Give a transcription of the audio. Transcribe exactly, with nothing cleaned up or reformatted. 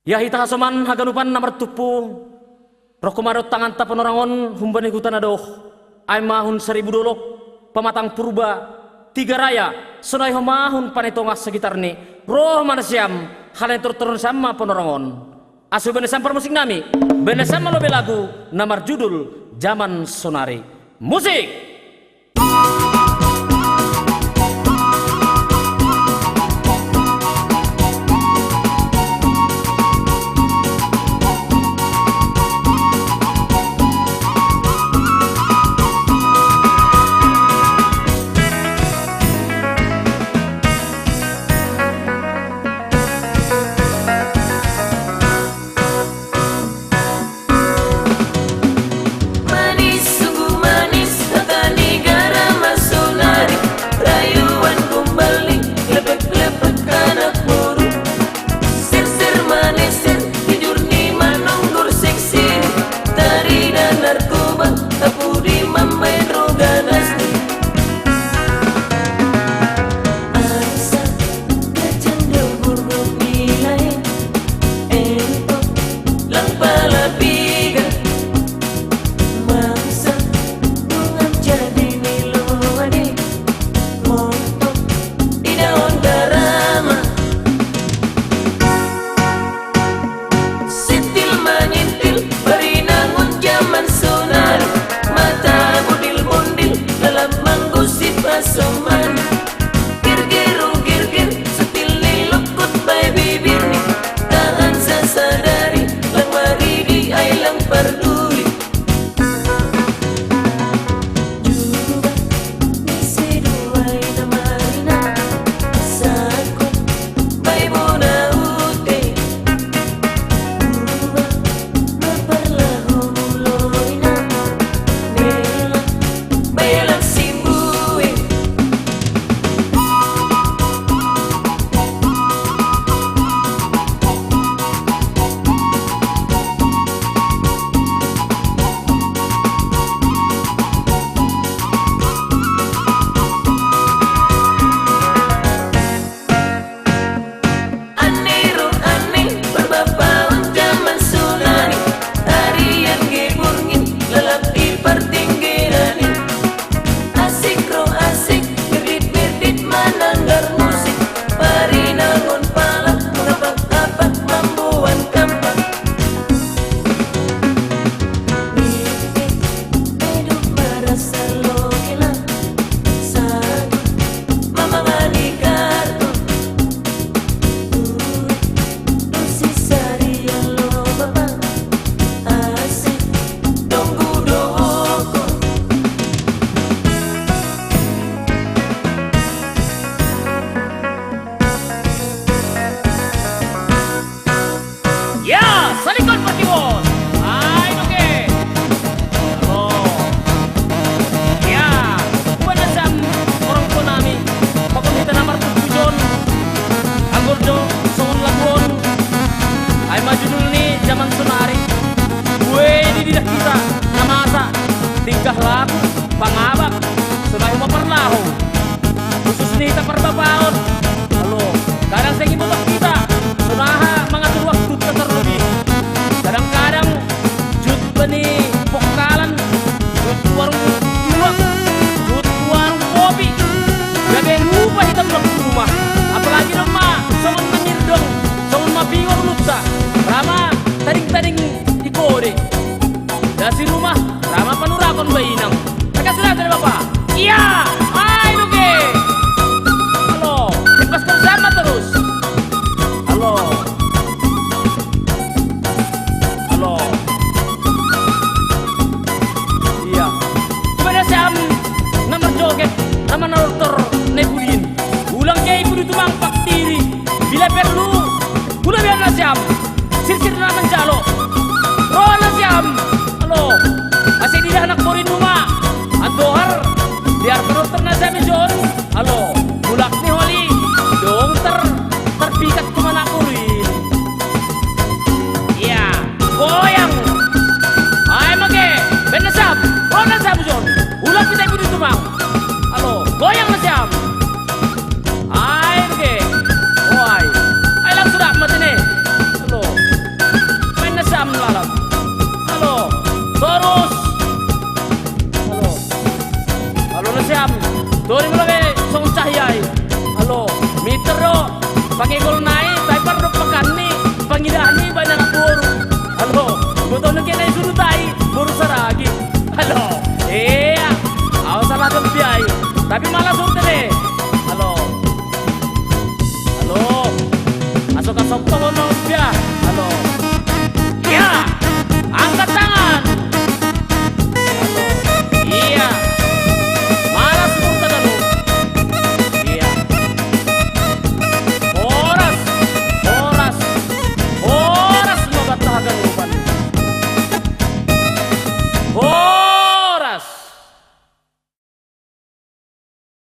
Ia hita hasoman haganupan na martumpu, roh homa dohot tanganta Panorangon humbani huta na doh, ai ma hun Saribu Dolok, Pamatang Purba, Tiga Raya, sonai homa hun Panai Tonga sagitarni, roh ma nasiam, halani tortornasiam ma Panorangon. Asa hubani nasiam parmusik nami, bahen nasiam ma lobei lagu na marjudul Jaman Sonari. Musik! Manis, sungguh manis, kata negara masonari. Rayuan gombal ni, lepek-lepek anak boru. Sir-sir manis, sir, jujur ni manunggur seksi ni. Tari dan narkoba, tak pudi mambaen roh ganas ni. Asa, kacang debur nilai, empok, lang pala piga. Mangsa, bungan jadi ni loade, montok, di daun garama. Sintil manyintil, barinangun jaman sonari. Mata bondil-bondil, lalap manggosip hasoman. Girgiru girgir, sintil ni lokot bae bibir ni. Tahan sasadari, lang maridi ai lang parduli. Juba ni sidua i na marina, saku bae bona ute. Dua na parlaho mulo i na, nela bae lang simbue. Anne ro anne, parbapaon jaman sonari, arian geburngin, lalap di partinggenan i. Asik ro asik, birdit-birdit mananggar musik, parinangon pala, mangapak-apak mamboan kampak. Nitip, eduk marasa lokelan, sagu mamangani kartu. Ya, salikon parkiwon. Ai doke. Halo. Ya, hubaen nasiam, orang tua nami, pakon hita na martumpu on, anggo jo songon lagu on, ai ma judul ni Jaman Sonari. Buei dididah hita na masa, tingkah laku, pangabak, sonai homa parlaho. Khusus ni hita parbapaon. Alo, kadang seng iboto hita, sonaha mangatur waktu tarlobi. Kadang-kadang jut bani pongkalan, jut warung tuak, jut warung kopi. Gabe lupa hita mulak tu rumah. Apalagi do ma songon na mirdong, songon na pior lutta. Ra ma tading-tading i kode. Dasi rumah, ra ma panurakon bainang. Tegas sudah, sudah, Bapak. Iya, ai doke. Halo, lepas kerja ma terus. Halo. Halo. Iya. Hubaen nasiam na marjoget, na manortor, na i pudi in. Ulang ke i pudi tumang paktiri. Bila perlu, hulabian nasiam. Sirsir na manjalo. Roha nasiam. Alo. Asa didah anak boru i numa. Andohar. Biar penonton na Pangegol nai, tai pardo pakanni, pangidani banyak boru. Halo, botonu ke nai surutai, boru saragi. Halo, iya, au salah tempiai. Tapi malah surte de,